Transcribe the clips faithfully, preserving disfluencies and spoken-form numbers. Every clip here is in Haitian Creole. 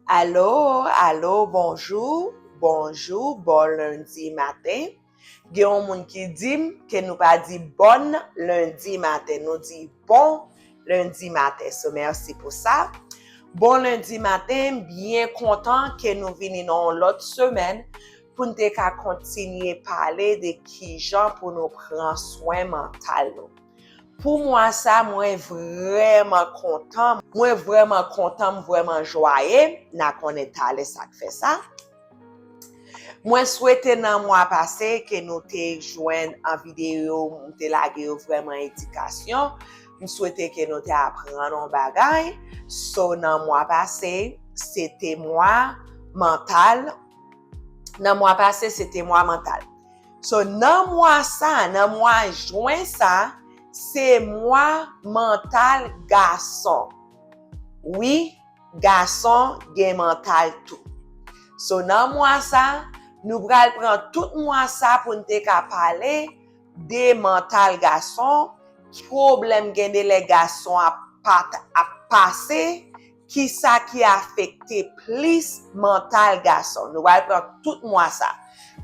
Alo, alo, bonjou, bonjou, bon lendi maten. Gen yon moun ki di m ke nou pa di bòn lendi maten, nou di bon lendi maten. So, mèsi pou sa. Bon lendi maten, byen kontan ke nou vini nan yon lòt semèn pou n te ka kontinye pale de kijan pou nou pran swen mantal nou. Pou mwa sa, mwen vrèman kontan. Mwen vrèman kontan, m vrèman jwaye. N a konnen talè sa k fè sa. Mwen swete nan mwa pase ke nou te jwenn an videyo, m te lage yo vrèman edikasyon. M swete ke nou te aprann yon bagay. So, nan mwa pase, se te mwa mantal. Nan mwa pase, se te mwa mantal. So, nan mwa sa, nan mwa jen sa, se mwa mantal gason. Wi, gason gen mantal tou. So, nan mwa sa, nou pral pran tout mwa sa pou n te ka pale de mantal gason, ki pwoblèm gen de lè gason ap, pat, ap pase, kisa ki afekte plis mantal gason. Nou pral pran tout mwa sa.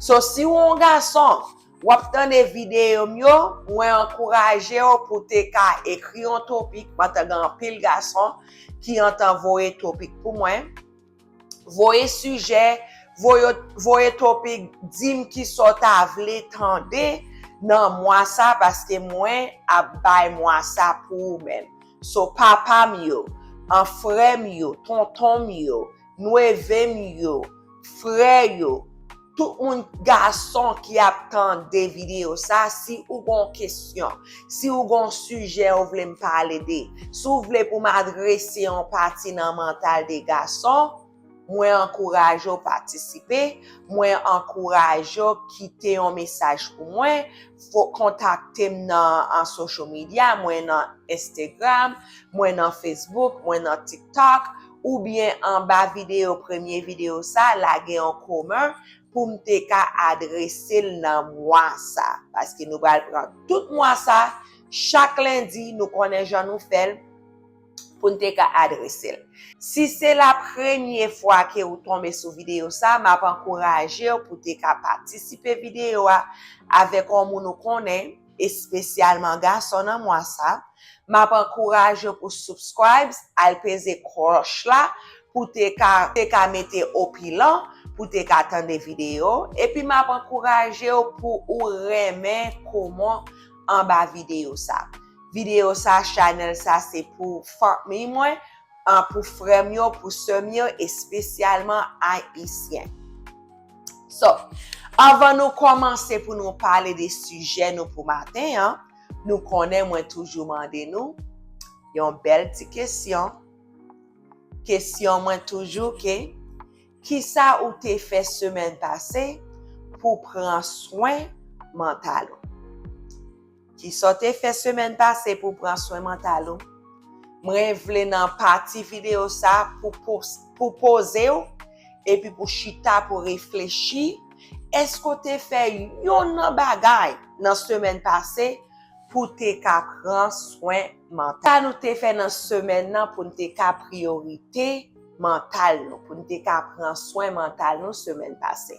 So, si w yon gason, w ap tande videyo m yo, mwen ankouraje w pou te ka ekri yon topik, pandan gen anpil gason ki antan voye topik pou mwen. Voye sijè, voye, voye topik, di m kisa w ta vle tande nan mwa sa, paske mwen ap bay mwa sa pou ou menm. So, papa m yo, an frè m yo, tonton m yo, neve m yo, frè yo, tout moun gason ki ap tande videyo sa, si ou gon kesyon, si ou gon sijè ou vle m pale de, si ou vle pou m adrese yon pati nan mantal de gason, mwen ankouraje w patisipe, mwen ankouraje w kite yon mesaj pou mwen, fo-, kontakte m nan, an social media, mwen nan Instagram, mwen nan Facebook, mwen nan TikTok, oubyen anba videyo, premye videyo sa, lage yon kòmantè pou m te ka adrese l nan mwa sa. Paske nou pral pran tout mwa sa, chak lendi, nou konnen jan nou fè l, pou n te ka adrese l. Si se la premye fwa ke ou tonbe sou videyo sa, m ap ankouraje w pou te ka patisipe videyo a avèk yon moun ou konnen, espesyalman gason nan mwa sa. M ap ankouraje w pou subscribe, al peze klòch la, pou te ka, te ka mete opilan, pou te ka tande videyo. Epi m ap ankouraje w pou ou renmen kòmantè anba videyo sa. Videyo sa, chanèl sa, se pou fanmi mwen, an, pou frè m yo, pou sè m yo, espesyalman ayisyen. So, anvan nou kòmanse pou nou pale de sijè nou pou maten an, nou konnen mwen toujou mande nou yon bèl ti kesyon. Kesyon mwen toujou ke, kisa ou te fè semèn pase pou pran swen mantal ou? Kisa w te fè semèn pase pou pran swen mantal ou? Mwen vle nan pati videyo sa pou, pou, pou poze w, epi pou chita, pou reflechi. Èske w te fè yonn nan bagay nan semèn pase pou te ka pran swen mantal? Sa nou te fè nan semèn nan pou n te ka priyorite mantal nou, pou n te ka pran swen mantal nou semèn pase?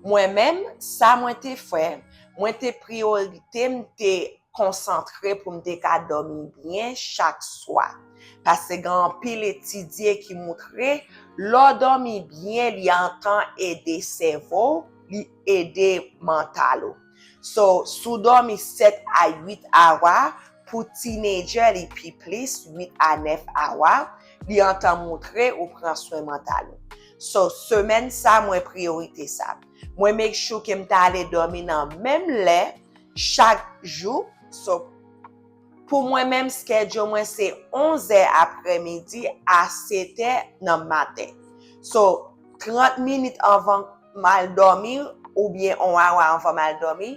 Mwen menm, sa mwen te fè, mwen te priyorite, m te konsantre pou m te ka dòmi byen chak swa. Paske gen anpil etidye ki moutre, lè w dòmi byen, li antan ede sèvo w, li ede mantal ou. So, si w dòmi sèt a uit awa, pou teenager, li pi plis, uit a nèf awa, li antan moutre ou pran swen mantal ou. So, semèn sa, mwen priyorite sa. Mwen make sure ke m ta ale dòmi nan menm lè, chak jou. So, pou mwen menm, schedule mwen se onz è aprèmidi a sèt è nan maten. So, trant minit anvan m al dòmi, oubyen yon awa anvan m al dòmi,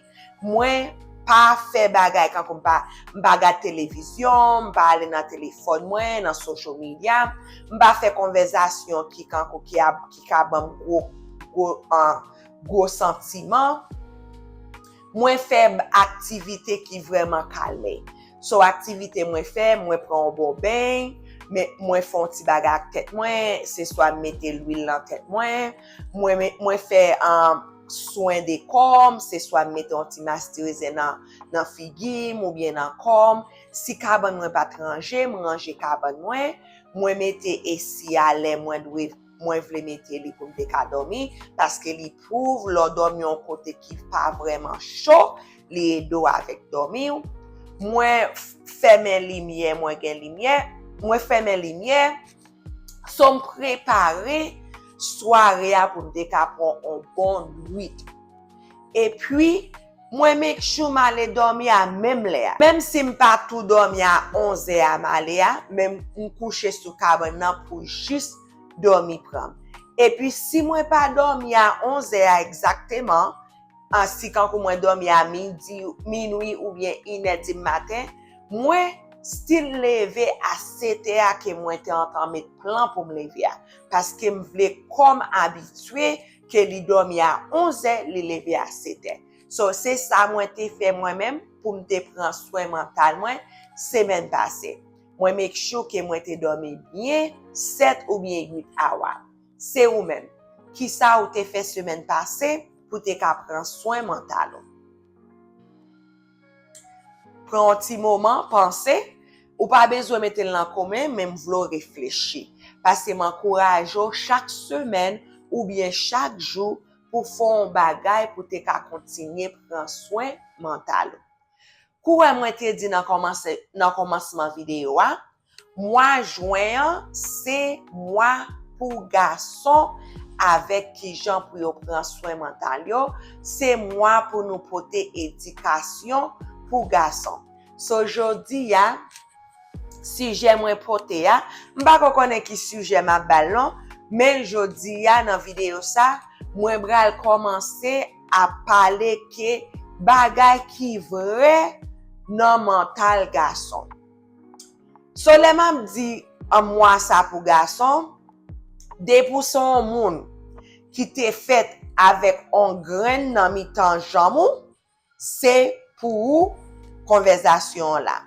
mwen pa fè bagay kankou m pa, m pa gad televizyon, m pa ale nan telefòn mwen, nan social media, m pa fè konvèsasyon ki kankou ki ap, ki ka ban m gwo, gwo, an, gwo santiman. Mwen fè aktivite ki vrèman kalme. So, aktivite mwen fè, mwen pran yon bon beny, men mwen fè yon ti bagay ak tèt mwen, se swa m mete lwil nan tèt mwen, mwen, mwen fè um, swen de kò m, se swa m mete yon ti mastirize nan, nan figi m oubyen nan kò m. Si kabann mwen pa t ranje, m ranje kabann mwen, mwen mete esi a lè mwen dwe, mwen vle mete li pou m te ka dòmi, paske li pwouve lè w dòmi yon kote ki pa vrèman cho, li ede w avèk dòmi w. Mwen fèmen limyè, mwen gen limyè, mwen fèmen limyè. So m prepare sware a pou m te ka pran yon bon nwit. Epi, mwen make sure m ale dòmi a menm lè a. Menm si m pa tou dòmi a onzè a m ale a, men m kouche sou kabann nan pou jis dòmi pran m. Epi si mwen pa dòmi a onzè a egzakteman, an, si kankou mwen dòmi a midi, minwi oubyen inè di maten, mwen still leve a setè a ke mwen te antan met plan pou m leve a. Paske m vle kò m abitye ke li dòmi a onzè, li leve a setè. So, se sa mwen te fè mwen menm pou m te pran swen mantal mwen semèn pase. Mwen make sure ke mwen te dòmi byen sèt oubyen uit awa. Se ou menm. Kisa ou te fè semèn pase pou te ka pran swen mantal ou? Pran yon ti moman, panse. Ou pa bezwen mete l nan komen, men m vle w reflechi. Paske m ankouraje w chak semèn oubyen chak jou pou fè yon bagay pou te ka kontinye pran swen mantal ou. Kou wè mwen te di nan kòmanse, nan kòmansman videyo a, mwa jen an se mwa pou gason avèk kijan pou yo pran swen mantal yo, se mwa pou nou pote edikasyon pou gason. So, jodi a, sijè mwen pote a, m pa ko konnen ki sijè m ap ba l non, men jodi a nan videyo sa, mwen pral kòmanse ap pale ke bagay ki vrè nan mantal gason. So, lè m ap di an mwa sa pou gason, depi w se yon moun ki te fèt avèk yon grenn nan mitan janm ou, se pou ou konvèsasyon an la.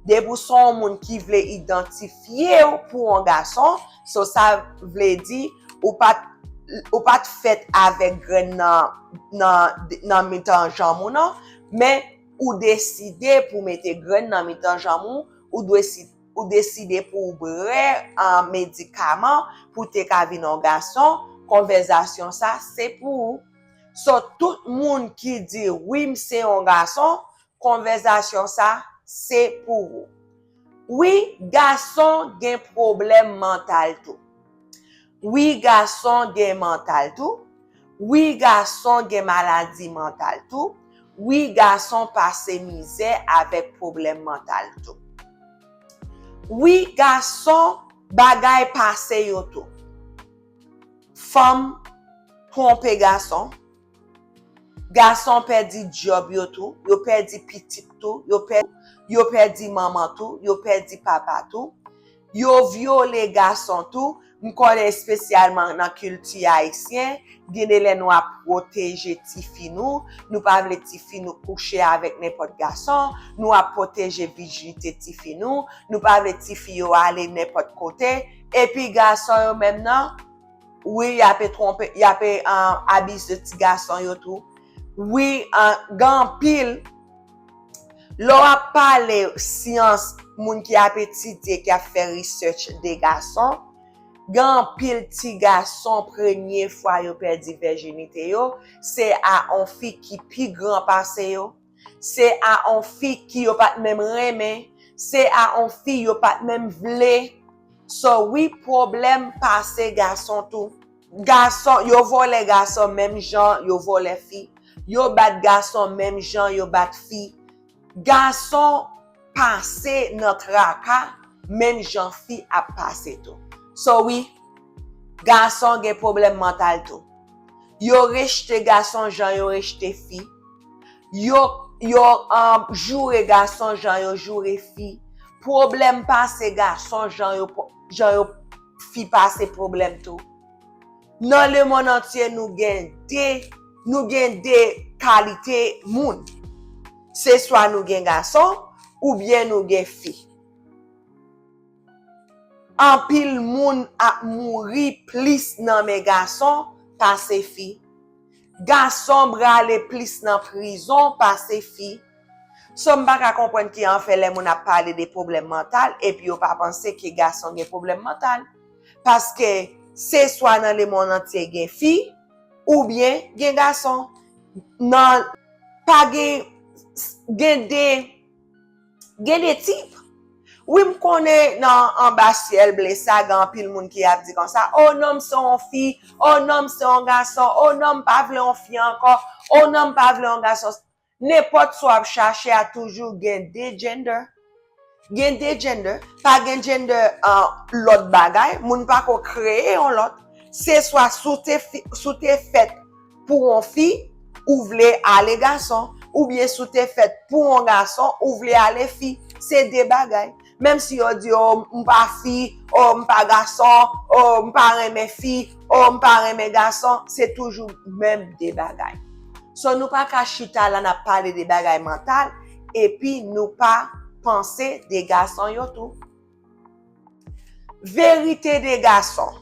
Depi w se yon moun ki vle idantifye w pou yon gason, so sa vle di ou pa t, ou pa t fèt avèk grenn nan, nan, nan mitan janm ou non, men ou deside pou mete grenn nan mitan janm ou, ou dwe si, ou deside pou w bwè, ah, medikaman pou te ka vin yon gason, konvèsasyon sa se pou ou. So, tout moun ki di, "Wi, m se yon gason," konvèsasyon sa se pou ou. Wi, gason gen pwoblèm mantal tou. Wi, gason gen mantal tou. Wi, gason gen maladi mantal tou. Wi, gason pase mizè avèk pwoblèm mantal tou. Wi, gason bagay pase yo tou. Fanm twonpe gason. Gason pèdi djòb yo tou, yo pèdi pitit tou, yo pè-, yo pèdi manman tou, yo pèdi papa tou. Yo vyole gason tou. M konnen espesyalman nan kilti ayisyen, gen de lè nou ap pwoteje tifi nou, nou pa vle tifi nou kouche avèk nenpòt gason, nou ap pwoteje vijinite tifi nou, nou pa vle tifi yo ale nenpòt kote, epi gason yo menm nan, wi, y ape twonpe, y ape, ah, abize ti gason yo tou. Wi, ah, gen anpil, lè w ap pale syans, moun ki ap etidye, ki ap fè research de gason, gen anpil ti gason, premye fwa yo pèdi vèjinite yo, se a on fi ki pi gran pase yo, se a on fi ki yo pa t menm renmen, se a on fi yo pa t menm vle. So, wi, pwoblèm pase gason tou. Gason, yo vòlè gason menm jan yo vòlè fi. Yo bat gason menm jan yo bat fi. Gason pase nan traka menm jan fi ap pase tou. So, wi, gason gen pwoblèm mantal tou. Yo rejte gason jan yo rejte fi. Yo, yo, um, joure gason jan yo joure fi. Pwoblèm pase gason jan yo, jan yo fi pase pwoblèm tou. Nan lemonn antye, nou gen de, nou gen de kalite moun. Se swa nou gen gason, oubyen nou gen fi. Anpil moun ap mouri plis nan men gason pase fi. Gason prale plis nan prizon pase fi. So m pa ka konprann ki an fè lè moun ap pale de pwoblèm mantal epi yo pa panse ke gason gen pwoblèm mantal. Paske se swa nan lemonn antye gen fi oubyen gen gason. Nan pa gen gen de gen de tip. Wi, m konnen nan anba syèl ble sa gen anpil moun ki ap di konsa, o non, m se yon fi, o non, m se yon gason, o non, m pa vle yon fi ankò, o non, m pa vle yon gason. Nenpòt sa w ap chache a toujou gen de gender. Gen de gender, pa gen gender an lòt bagay, moun pa ko kreye yon lòt. Se swa si w te fi- si w te fèt pou yon fi, ou vle ale gason, oubyen si w te fèt pou yon gason, ou vle ale fi. Se de bagay. Menm si yo di, o, m pa fi, o, m pa gason, o, m pa renmen fi, o, m pa renmen gason, se toujou menm de bagay. So, nou pa ka chita la n ap pale de bagay mantal, epi nou pa panse de gason yo tou. Verite de gason.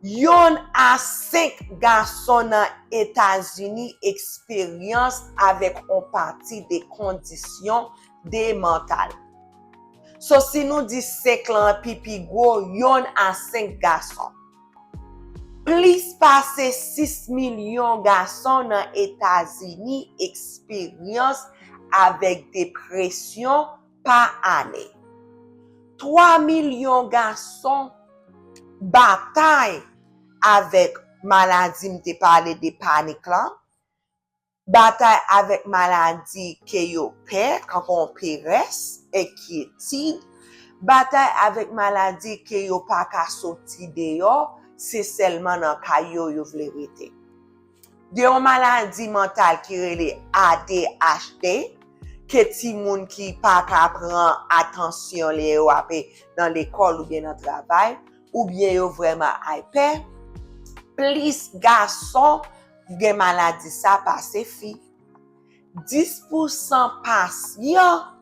Yonn a senk gason nan Etazini eksperyans avèk on pati de kondisyon de mantal. So, si nou di senk lan pi pi gwo, yonn a senk gason. Plis pase sis milyon gason nan Etazini eksperyans avèk depresyon pa ane. Twa milyon gason batay avèk maladi, m te pale de panik lan, batay avèk maladi ke yo pè, kankou perèz, enkyetid, batay avèk maladi ke yo pa ka soti deyò, se sèlman nan kay yo yo vle rete. Gen yon maladi mantal ki rele A D H D, ke timoun ki pa ka pran atansyon lè yo ape nan lekòl oubyen nan travay, oubyen yo vrèman aypè, plis gason gen maladi sa pase fi. Dis pousan pasyan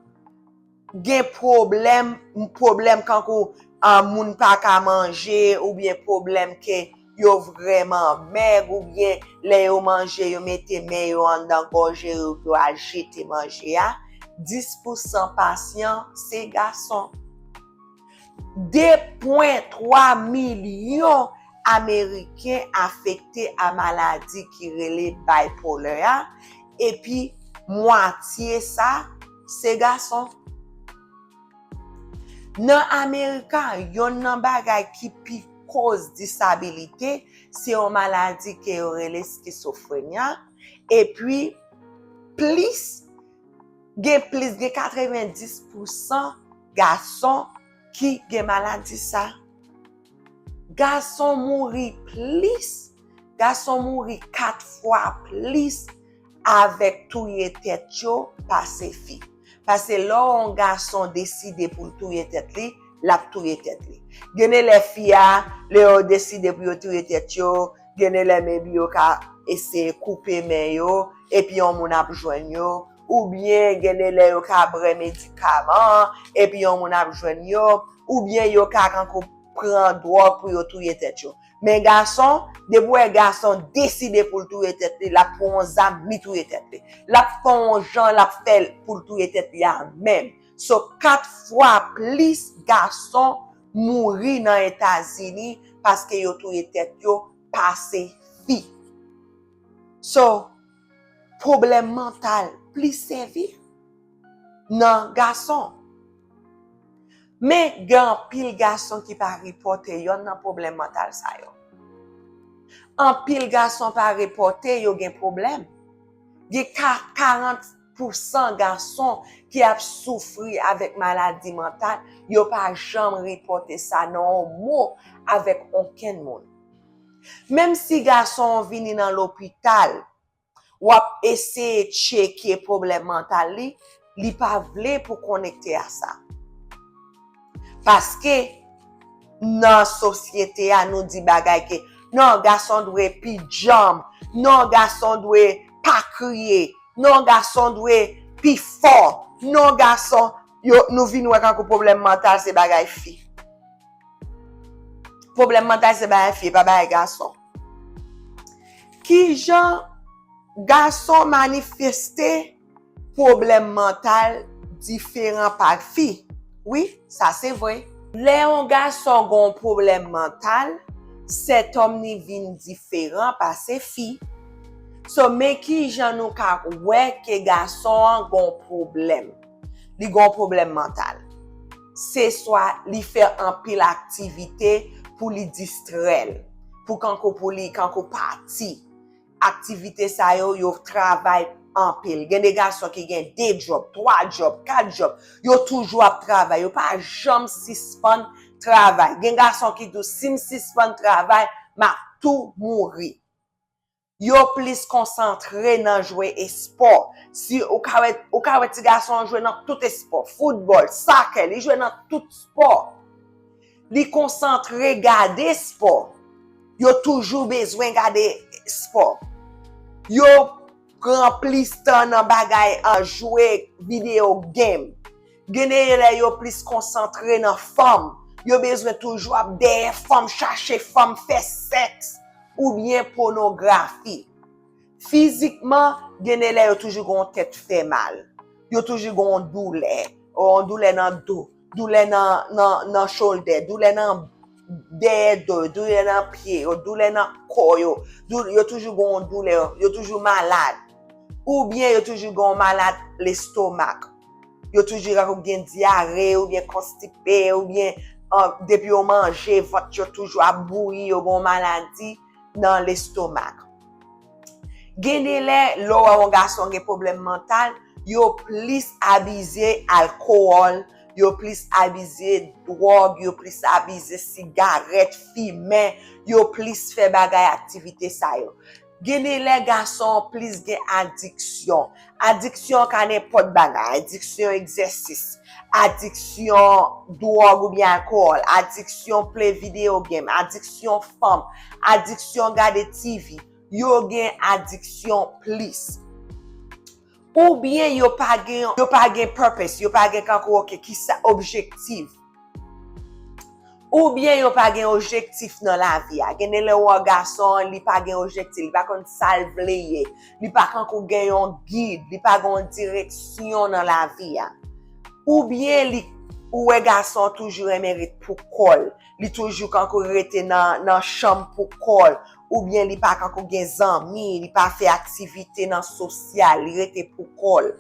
gen pwoblèm, pwoblèm kankou ah, moun pa ka manje, oubyen pwoblèm ke yo vrèman mèg, oubyen lè yo manje, yo mete men yo anndan gòje yo, yo al jete manje a. Dis pousan pasyan se gason. De pwen twa milyon Ameriken afekte a maladi ki rele bipolar a, epi mwatye sa se gason. Nan Amerika, yonn nan bagay ki pi koz disabilite se yon maladi ke yo rele skizofrenya, epi plis gen plis gen katrevendis pousan gason ki gen maladi sa. Gason mouri plis, gason mouri kat fwa plis avèk touye tèt yo pase fi. Paske lè yon gason deside pou l touye tèt li, l ap touye tèt li. Gen de lè fi a, lè yo deside pou yo touye tèt yo, gen de lè maybe yo ka eseye koupe men yo, epi yon moun ap jwenn yo, oubyen gen de lè yo ka bwè medikaman, epi yon moun ap jwenn yo, oubyen yo ka kankou pran dwòg pou yo touye tèt yo. Men gason, depi w wè gason deside pou l touye tèt li, l ap pran yon zam, li touye tèt li. L ap fè yon jan, l ap fè l pou l touye tèt li a menm. So, kat fwa plis gason mouri nan Etazini paske yo touye tèt yo pase fi. So, pwoblèm mantal plis sèvi nan gason. Men gen anpil gason ki pa repòte yonn nan pwoblèm mantal sa yo. Anpil gason pa repòte yo gen pwoblèm. Gen ka karant pousan gason ki ap soufri avèk maladi mantal, yo pa janm repòte sa nan yon mo avèk okenn moun. Menm si gason an vini nan lopital, w ap eseye tcheke pwoblèm mantal li, li pa vle pou konekte a sa. Paske nan sosyete a, nou di bagay ke non, gason dwe pi djanm, non, gason dwe pa kriye, non, gason dwe pi fò, non, gason, yo, nou vin wè kankou pwoblèm mantal se bagay fi. Pwoblèm mantal se bagay fi, e pa bagay gason. Kijan gason manifeste pwoblèm mantal diferan pa fi? Wi, sa se vre. Lè yon gason gen yon pwoblèm mantal, sentòm li vin diferan pase fi. So, men kijan nou ka wè ke gason an gen yon pwoblèm. Li gen yon pwoblèm mantal. Se swa li fè anpil aktivite pou li distrè l, pou kankou pou li kankou pati. Aktivite sa yo, yo travay anpil. Gen de gason ki gen de djòb, twa djòb, kat djòb. Yo toujou ap travay. Yo pa janm sispann travay. Gen gason ki di w, "Si m sispann travay, m ap tou mouri." Yo plis konsantre nan jwe espò. Si ou ka wè, ou ka wè ti gason an jwe nan tout espò, foutbòl, sakè, li jwe nan tout spò. Li konsantre gade spò. Yo toujou bezwen gade spò. Yo pran plis tan nan bagay an jwe video game. Gen de lè yo plis konsantre nan fanm. Yo bezwen toujou ap dèyè fanm, chache fanm, fè sèks oubyen pònografi. Fizikman, gen de lè yo toujou gen yon tèt fè mal. Yo toujou gen yon doulè. Yon doulè nan do, doulè nan, nan, nan shoulder, doulè nan dèyè do yo, doulè nan pye yo, doulè nan kò yo. Dou-, yo toujou gen yon doulè, yo toujou malad. Oubyen yo toujou gen yon malad lestomak. Yo toujou gen dyare, oubyen konstipe, oubyen, ah, depi yo manje, vant yo toujou ap bouyi, yo gen yon maladi nan lestomak. Gen de lè, lè w wè yon gason gen pwoblèm mantal, yo plis abize alkòl, yo plis abize dwòg, yo plis abize sigarèt, fimen, yo plis fè bagay aktivite sa yo. Gen de lè gason an plis gen adiksyon. Adiksyon an ka nenpòt bagay, adiksyon egzèsis, adiksyon dwòg oubyen alkòl, adiksyon play video game, adiksyon fanm, adiksyon gade T V. Yo gen adiksyon plis. Oubyen yo pa gen, yo pa gen purpose, yo pa gen kankou, ok, kisa objektif. Oubyen yo pa gen objektif nan lavi a. Gen de lè w wè gason an, li pa gen objektif, li pa konn sa l vle ye, li pa kankou gen yon gid, li pa gen yon direksyon nan lavi a. Oubyen li, ou wè gason an toujou renmen ret pou kò l, li toujou kankou rete nan, nan chanm pou kò l, oubyen li pa kankou gen zanmi, li pa fè aktivite nan sosyal, li rete pou kò l.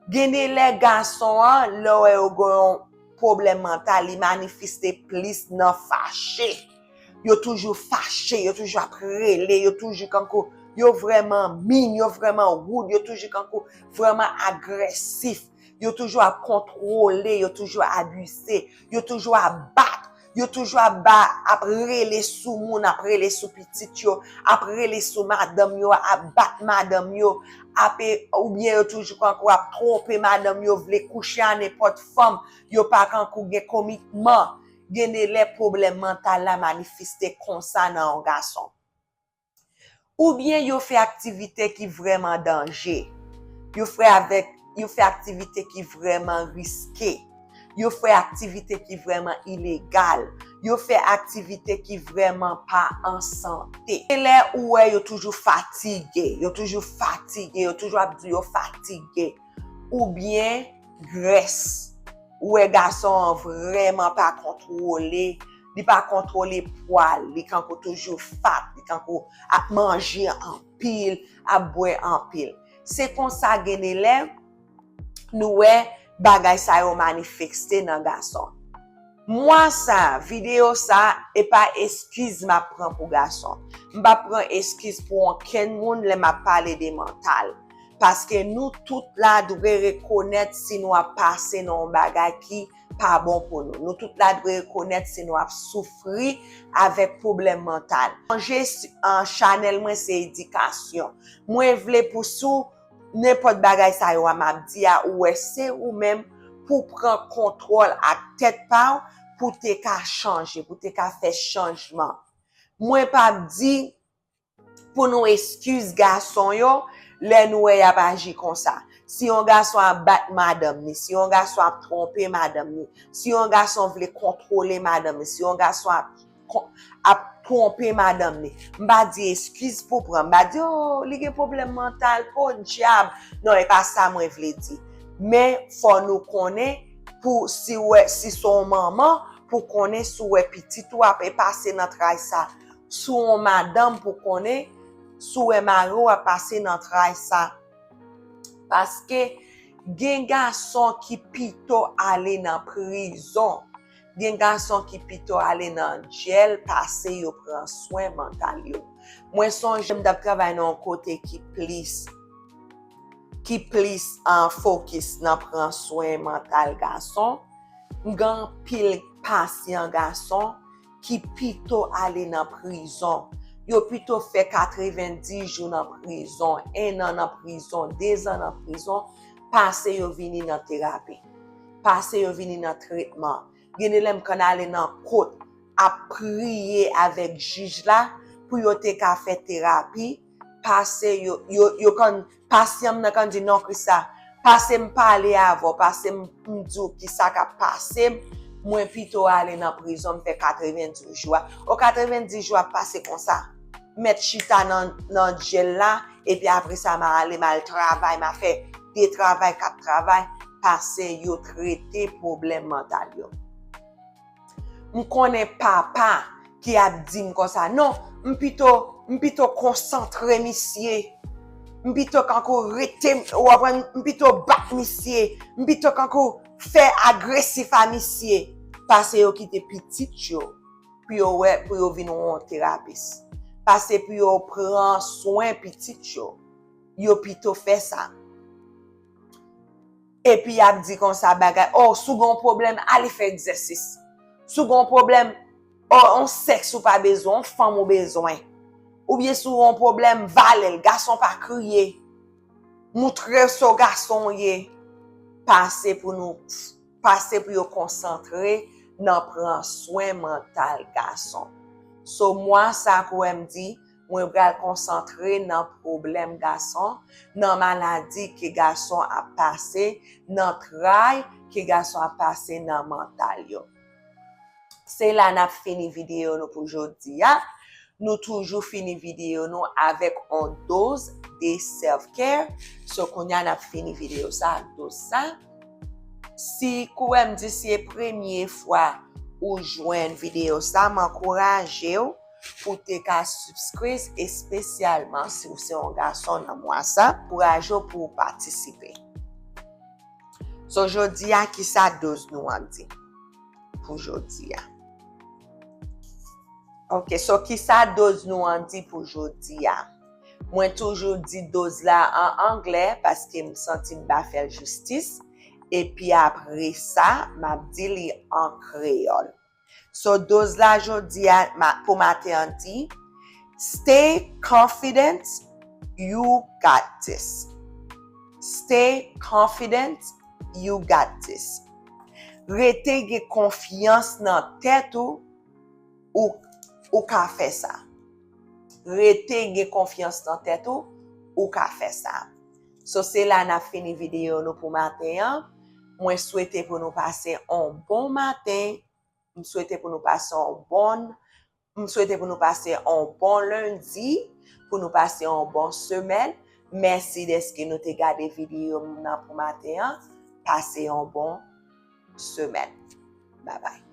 Gen de lè gason an, lè w wè yo gen yon pwoblèm mantal, li manifeste plis nan fache. Yo toujou fache, yo toujou ap rele, yo toujou kankou, yo vrèman mean, yo vrèman rude, yo toujou kankou vrèman agresif. Yo toujou ap kontwole, yo toujou abize, yo toujou ap bat, yo toujou ap ba, ap rele sou moun, ap rele sou pitit yo, ap rele sou madanm yo, ap bat madanm yo, ap, oubyen yo toujou kankou ap twonpe madanm yo, vle kouche a nenpòt fanm, yo pa kankou gen komitman. Gen de lè pwoblèm mantal la manifeste konsa nan yon gason. Oubyen yo fè aktivite ki vrèman danje. Yo fè avèk, yo fè aktivite ki vrèman riske. Yo fè aktivite ki vrèman ilegal. Yo fè aktivite ki vrèman pa an sante. E lè ou wè yo toujou fatige, yo toujou fatige, yo toujou ap di yo fatige. Oubyen grès. Ou wè gason an vrèman pa kontwole, li pa kontwole pwa l, li kankou toujou fat, li kankou ap manje anpil, ap bwè anpil. Se konsa gen de lè nou wè bagay sa yo manifeste nan gason. Mwa sa, videyo sa, e pa eskiz m ap pran pou gason. M p ap pran eskiz pou okenn moun lè m ap pale de mantal. Paske nou tout la dwe rekonèt si nou ap pase nan yon bagay ki pa bon pou nou. Nou tout la dwe rekonèt si nou ap soufri avèk pwoblèm mantal. Sonje, s-, an, chanèl mwen se edikasyon. Mwen vle pou sou nenpòt bagay sa yo a m ap di a, ou wè se ou menm pou pran kontwòl ak tèt pa w, pou te ka chanje, pou te ka fè chanjman. Mwen p ap di pou nou eskiz gason yo lè nou wè y ap aji konsa. Si yon gason ap bat madanm ni, si yon gason ap twonpe madanm ni, si yon gason vle kontwole madanm ni, si yon gason ap ap twonpe madanm li. M pa di eskiz pou pran. M pa di, oh, li gen pwoblèm mantal, podyab. Non, e pa sa mwen vle di. Men, fò nou konnen, pou, si w wè, si se yon manman, pou konnen si w wè pitit ou ap pase nan tray sa. Si w yon madanm, pou konnen si w wè mari w ap pase nan tray sa. Paske gen gason ki pito ale nan prizon. Gen gason ki pito ale nan jèl pase yo pran swen mantal yo. Mwen sonje m t ap travay nan yon kote ki plis, ki plis, ah, fokis nan pran swen mantal gason. M gen anpil pasyan gason ki pito ale nan prizon. Yo pito fè katrevendis jou nan prizon, en an nan prizon, dezan nan prizon, pase yo vini nan terapi, pase yo vini nan tretman. Gen de lè m konn ale nan kot ap priye avèk jij la pou yo te ka fè terapi, pase yo, yo, yo konn, pasyan m nan konn di, non, Krista, pase m pale avè w, pase m, m di w kisa k ap pase m, mwen pito ale nan prizon, m fè katrevendis jou a. O katrevendis jou ap pase konsa. Mèt chita nan, nan jèl la, epi apre sa, m a ale, m al travay, m a fè de travay, kat travay, pase yo trete pwoblèm mantal yo. M konnen papa ki ap di m konsa, non, m pito, m pito konsantre misye. M pito kankou rete, w konprann, m pito bat misye. M pito kankou fè agresif a misye. Pase yo kite pitit yo pou yo wè, pou yo vin yon terapis. Pase pou yo pran swen pitit yo. Yo pito fè sa. Epi y ap di konsa bagay, oh, si w gen yon pwoblèm, ale fè egzèsis. Si w gen yon pwoblèm, oh, yon sèks ou pa bezwen, yon fanm ou bezwen. Oubyen si w gen yon pwoblèm, vale l, gason pa kriye. Moutre w se yon gason w ye. Pase pou nou, pase pou yo konsantre nan pran swen mantal gason. So, mwa sa, kou wè m di, mwen pral konsantre nan pwoblèm gason, nan maladi ke gason ap pase, nan tray ke gason ap pase nan mantal yo. Se la n ap fini videyo nou pou jodi a. Nou toujou fini videyo nou avèk on doz de self-care. So, kounye a n ap fini videyo sa ak doz sa. Si kou wè m di se premye fwa ou jwenn videyo sa, m ankouraje w pou te ka subscribe, espesyalman si w se yon gason nan mwa sa, ankouraje w pou w patisipe. So, jodi a, kisa doz nou an di pou jodi a? Ok, so kisa doz nou an di pou jodi a? Mwen toujou di doz la an anglè paske m santi m pa fè l jistis. Epi apre sa, m ap di li an kreyòl. So, doz la jodi a, ma, pou maten an di, Stay confident, you got this. Stay confident, you got this. Rete gen konfyans nan tèt ou, ou, ou ka fè sa. Rete gen konfyans nan tèt ou, ou ka fè sa. So, se la n ap fini videyo nou pou maten an. Mwen swete pou nou pase on bon maten. M swete pou nou pase on bon, m swete pou nou pase on bon lendi, pou nou pase on bon semèn. Mèsi dèske nou te gade videyo m nan pou maten an. Pase on bon semèn. Babay.